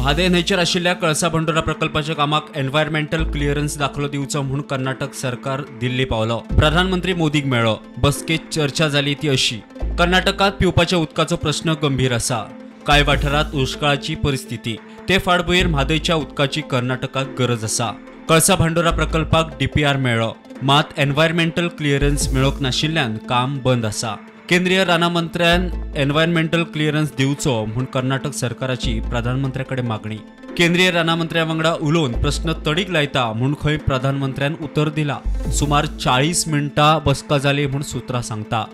म्हादय न्हंयचेर आशिल्ल्या कळसा भांडुरा प्रकल्पाच्या कामाक एन्व्हायरमेंटल क्लिअरन्स दाखलो दिवचो म्हूण कर्नाटक सरकार दिल्ली पावलो. प्रधानमंत्री मोदीक मेळ्ळो. बसकेत चर्चा जाली ती अशी. कर्नाटकात पिवपाच्या उदकाचो प्रश्न गंभीर आसा. कांय वाठारांत दुष्काळाची परिस्थिती. ते फाटभुंयेर म्हादयच्या उदकाची कर्नाटकाक गरज आसा. कळसा भांडुरा प्रकल्पाक डीपीआर मेळ्ळो, मात एन्व्हायरमेंटल क्लिअरन्स मेळोवंक नाशिल्ल्यान काम बंद आसा. केंद्रीय रानां मंत्र्यान एन्व्हायरमेंटल क्लिअरन्स दिवचो म्हूण कर्नाटक सरकाराची प्रधानमंत्र्या कडेन मागणी. केंद्रीय रानां मंत्र्या वांगडा उलोवन प्रश्न तडीक लायता म्हूण खंय प्रधानमंत्र्यान उतर दिला. सुमार 40 मिनटां बसका जाली म्हूण सूत्रां सांगता.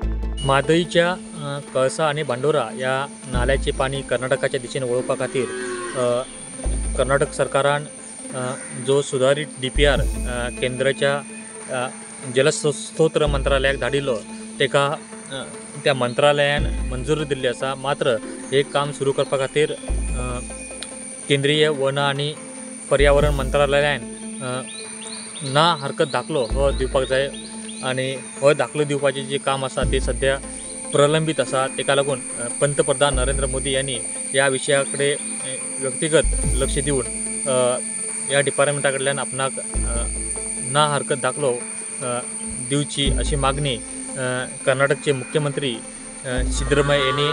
म्हादयच्या कळसा आनी भांडुरा ह्या नाल्याचें पाणी कर्नाटकाच्या दिशेन वळोवपा खातीर कर्नाटक सरकारान जो सुधारीत डीपीआर केंद्राच्या जलस्रोत मंत्रालयाक धाडिल्लो ताका त्या मंत्रालयान मंजुरी दिल्ली आसा. मात्र हे काम सुरू करपा खातीर केंद्रीय वन आनी पर्यावरण मंत्रालयान ना हरकत दाखलो हो दिवपाक जाय आनी हो दाखलो दिवपाचें जें काम आसा तें सद्या प्रलंबीत आसा. ताका लागून पंतप्रधान नरेंद्र मोदी यांनी ह्या विशया कडेन व्यक्तिगत लक्ष दिवन ह्या डिपार्टमेंटा कडल्यान आपणाक ना हरकत दाखलो दिवची अशी मागणी कर्नाटकचे मुख्यमंत्री सिद्धरामय्या यांनी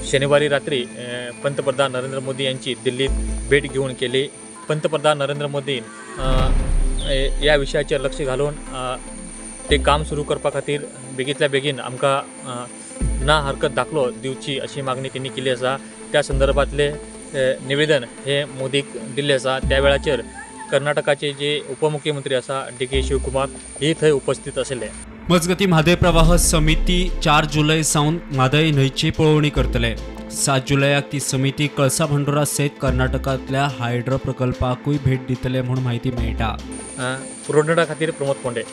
शनिवारी रात्री पंतप्रधान नरेंद्र मोदी यांची दिल्लीत भेट घेऊन केली. पंतप्रधान नरेंद्र मोदी या विशयाचेर लक्ष घालून ते काम सुरू करपा खातीर बेगींतल्या बेगीन आमकां ना हरकत दाखलो दिवची अशी मागणी त्यांनी केली आसा. त्या संदर्भातले निवेदन हे मोदीक दिल्लें आसा. त्या वेळाचेर कर्नाटकाचे जे उपमुख्यमंत्री आसा डी.के. शिवकुमार ही थंय उपस्थित आशिल्ले. मजगती म्हादय प्रवाह समिती 4 जुलय सावन म्हादय न्हंयची पळोवणी करतले. 7 जुलयाक ती समिती कळसा भांडुरा सयत कर्नाटकांतल्या हायड्रो प्रकल्पाकूय भेट दितले म्हूण म्हायती मेळटा. पुरोडा खातीर प्रमोद पोंडे.